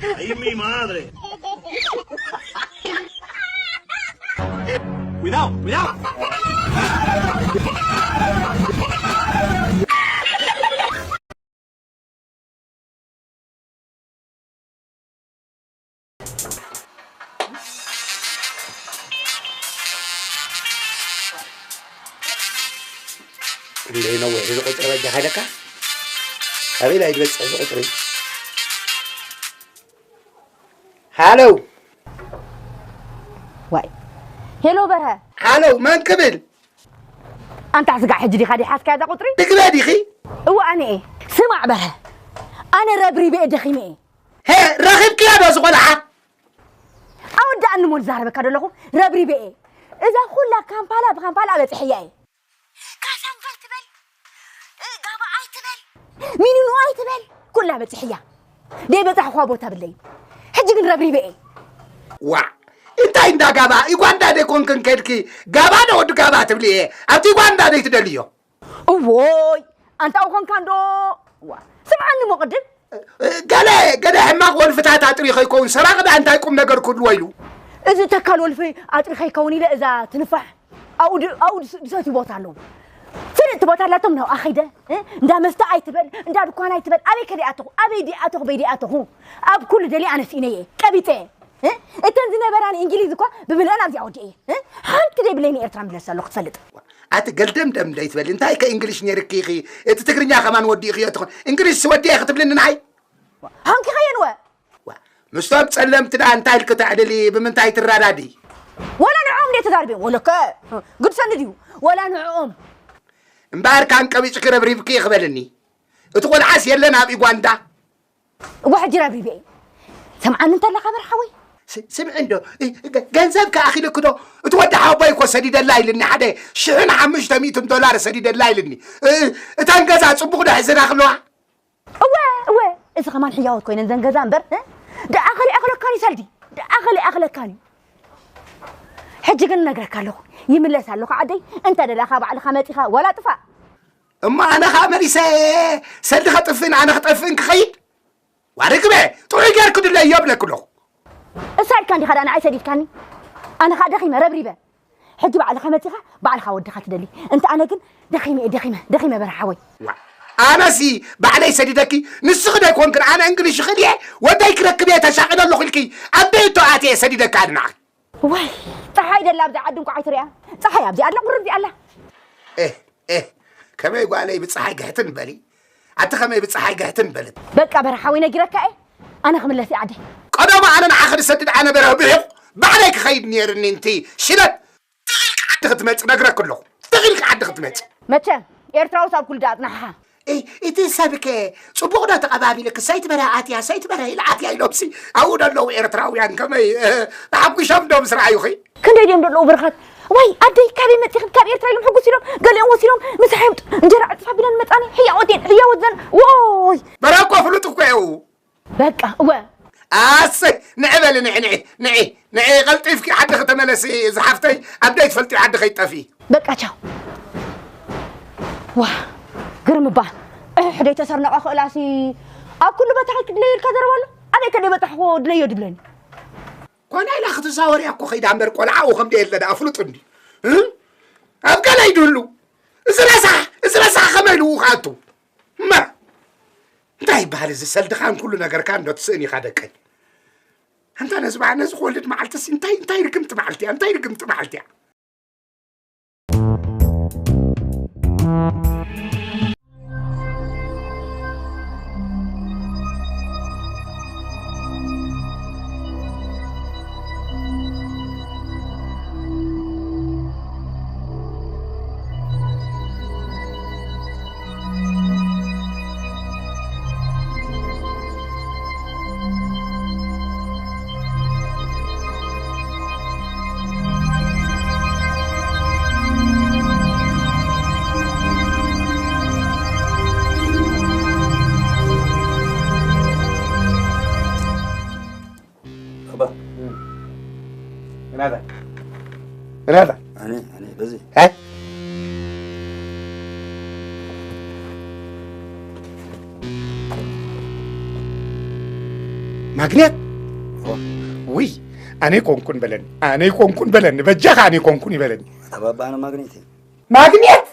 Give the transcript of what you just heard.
¡Ay, mi madre! Cuidado, cuidado. እንደ ነዊሕ እዚ ቁፅሪ በጃኻ ኢለካ ኣበይ ላይ ዝበፅሕ እዚ ቁፅሪ? ሃሎ። ዋይ፣ ሄሎ በርሀ። ሃሎ፣ መን ክብል? ኣንታ ስጋዕ ሕጂ ዲኻ ዲሓዝካያ እዛ ቁፅሪ? ትግበ ዲኺ? እወ ኣነ እየ። ስማዕ በርሀ፣ ኣነ ረብሪበ እየ፣ ደኺመ እየ። ሄ፣ ረኺብክያ ዶ ዝኾነ ሓ? ኣወዳእኒ እሞ ዝዛረበካ ዘለኹ፣ ረብሪበ እየ። እዛ ኩላ ካምፓላ ብካምፓላ በፅሐያ እየ። ካሳንጋ ኣይትበል፣ እ፣ ጋባ ኣይትበል፣ ሚኒኖ ኣይትበል፣ ኩላ በፅሕያ። ደይ በፃሕኳ ቦታ ብለይ። ሕጂ ግን ረብሪበ እየ። ዋ፣ እንታይ እንዳ ጋባ? ዩጋንዳ ደይ ኮንክን ከድኪ ጋባ ዶ ወዲ ጋባ ትብሊ እየ? ኣብቲ ዩጋንዳ ደይ ትደልዮ? እዎይ፣ ኣንታ ኮንካ እንዶ። ዋ፣ ስምዓኒ እሞ ቅድም። እ፣ ገለ፣ ገለ ሕማቕ ወልፍታት ኣጥሪ ከይከውን ሰራቒ ደኣ እንታይ ቁም ነገር ክህልዎ ኢሉ? እዚ ተካል ወልፊ ኣጥሪ ከይከውን ኢለ እዛ ትንፋሕ ኣብኡ ድ-፣ ኣብኡ ድስ-፣ ድሰትዩ ቦታ ኣለዉ። ፍልጥቲ ቦታ ኣላቶም ናብኣ ከይደ፣ እ፣ እንዳ መስተ ኣይትበል፣ እንዳ ድኳን ኣይትበል። ኣበይ ከደይ ኣተኹ? ኣበይ ደይ ኣተኹ? በይ ደይ ኣተኹ? ኣብ ኩሉ ደልየ ኣነ ስኢነየ፣ ቀቢጸ። እ? እተን ዝነበራ ንእንግሊዝ እኳ ብምልአን ኣብዚኣ ወዲኤ። እ? ሓንቲ ደይብለይ ንኤርትራ ምለስ ኣለኹ ትፈልጥ። ኣቲ ገልደምደም ደይትበሊ፣ እንታይ ከ እንግሊሽ ነይርኪ ኢኺ? እቲ ትግርኛ ከማን ወዲእኽዮ ትኾን። እንግሊሽ ወዲኤ ክትብልኒ ንዓይ? ሃንኪኸየን ወ? ዋ፣ ምስቶም ጸለምቲ ደኣ እንታይ ኢልኪ ተዕልሊ? ብምንታይ ትረዳዲ? ወላ ንዕኦም እንዴ ተዛርብዮም? ወለከ ግድሰኒ ድዩ? ወላ ንዕኦም። እምበኣር ካን ቀቢጽኪ ረብሪብኪ ኢኺ በልኒ። እቲ ቆልዓስ የለን ኣብ ዩጋንዳ? እወ፣ ሕጂ ረብሪበ እየ። ሰምዓኒ እንተለኻ በርሓወይ። ስ-፣ ስምዒ እንዶ፣ እ፣ ገ-፣ ገንዘብ ከኣኺልኪ ዶ? እቲ ወዲ ሓወቦይ እኮ ሰዲደላ ኢልኒ፣ ሓደ ሽሕን ሓሙሽተ ሚእትን ዶላር ሰዲደላ ኢልኒ። እ፣ እተን ገዛ ጽቡቕ ዶ ሒዘናኽለዋ? እወ፣ እወ፣ እዚ ኸማን ሕያወት ኮይነን ዘን ገዛ እምበር፣ እ? ደኣ ኸሊኣኽለካን እዩ ሰልዲ፣ ደኣ ኸሊኣኽለካን እዩ። ሕጂ ግን እነግረካ ኣለኹ፣ ይምለስ ኣለኹ ዓደይ፣ እንተ ደላኻ ባዕልኻ መጺኻ ዋላ ጥፋእ። እሞ ኣነ ኸኣ መሊሰ ሰልዲ ኸጥፍእን ኣነ ክጠፍእን ክኸይድ? ዋ ርግበ፣ ጥዑይ ጌርኩ ድለዮ እብለኪ ኣለኹ። እሳ ኢልካ እንዲኻ ደኣ ንዓይ ሰዲድካኒ? ኣነ ኸኣ ደኺመ፣ ረብሪበ። ሕጂ ባዕልኻ መጺኻ፣ ባዕልኻ ወድኻ ትደሊ። እንተ ኣነ ግን ደኺመ እየ፣ ደኺመ፣ ደኺመ በርሀ ሓወይ። ዋ፣ ኣነሲ ባዕለይ ሰዲደኪ፣ ንስኺ ዶ ኣይኮንክን ኣነ እንግሊሽ ይኽእል እየ፣ ወደይ ክረክብ እየ ተሻቒለ ኣለኹ ኢልኪ፣ ኣበይ እቶ ኣትየ ሰዲደኪ ኣነ ንዓኺ? ዋይ፣ ጸሓይ ደላ ኣብዚ ዓዲ እንቋዕ ኣይትሪኣ። ጸሓይ ኣብዚኣ ኣላ፣ ቁሪ ኣብዚኣ ኣላ። ኤህ፣ ኤህ፣ ከመይ ጓለይ ብጸሓይ ግሕትን በሊ። ኣቲ ከመይ ብጸሓይ ግሕትን በለት። በቃ በርሀ ሓወይ ነጊረካ እየ። ኣነ ክምለስ እየ ዓደይ። ቀደሙ ኣነ ንዓኺ ዝሰድድ ኣነ በርሀ ብሒቑ ባዕለይ ክኸይድ ነይርኒ እንቲ ሽለት። ትኺልካ ዓዲ ክትመጽእ ነግረኪ ኣለኹ። ትኺልካ ዓዲ ክትመጽእ። መቸም ኤርትራውስ ኣብ ኩሉ ደኣ ኣጽናሕኻ። እይ፣ እቲ ሰብከ ጽቡቕ ዶ ተቐባቢልኪ? ሰይቲ በርሀ ኣትያ፣ ሰይቲ በርሀ ኢላ ኣትያ ኢሎምሲ ኣብኡ ደለዉ ኤርትራውያን ከመይ፣ እ፣ ተሓጒሶም ዶ ምስ ረኣዩኺ? ክንደይ ድዮም ዘለዉ ብርኻት? ዋይ ኣደይ ካበይ መጺኽን? ካብ ኤርትራ ኢሎም ሕጉስ ኢሎም ገሊኦም ወሲዶም ምሳሕ የምጡ። እንጀራ ዕጽፍ ኣቢለን መጻኒ። ሕያወት እየን፣ ሕያወት ዘን። ዎይ! በርሀ እኮ ፍሉጥ እኮ እዩ። በቃ እወ። ኣሰይ ንዒ በሊ ንዒ ንዒ ንዒ ንዒ ቀልጢፍኪ ዓድኺ ተመለሲ ዝሓፍተይ ኣብ ደይ ትፈልጢ ዓዲ ከይጠፊ። በቃ ቻው። ዋ ግርም እባ። እሕ ደይ ተሰርነቐ ክእላሲ ኣብ ኩሉ በታኺ ክድለዮ ኢልካ ዘረባ ኣሎ። ኣበይ ከደይ በታሕኮ ድለዮ ድብለኒ። ኮነ ኢላ ክትዛወር እያ እኮ ከይዳ እምበር ቆልዓኡ ከም ደየለ ደኣ ፍሉጥ እንዲ። እ? ኣብ ገለ ይድህሉ። እዚ ረሳሕ፣ እዚ ረሳሕ ከመይ ኢሉ ክኣቱ? እማ፣ እንታይ ይበሃል እዚ ሰልድኻን ኩሉ ነገርካን ዶ ትስእን ኢኻ ደቀይ? ኣንታ ነዚ በዓ-፣ ነዚ ክወልድ መዓልትስ እንታይ፣ እንታይ ርግምቲ መዓልቲ እያ? እንታይ ርግምቲ መዓልቲ እያ? Apa? Kenapa? Kenapa? Aneh, aneh, apa sih? Hah? ማግኔት? ውይ፣ ኣነ ይኮንኩን በለኒ፣ ኣነ ይኮንኩን በለኒ፣ በጃኻ ኣነ ይኮንኩን ይበለኒ። ኣታ ባባ ኣነ ማግኔት እየ። ማግኔት?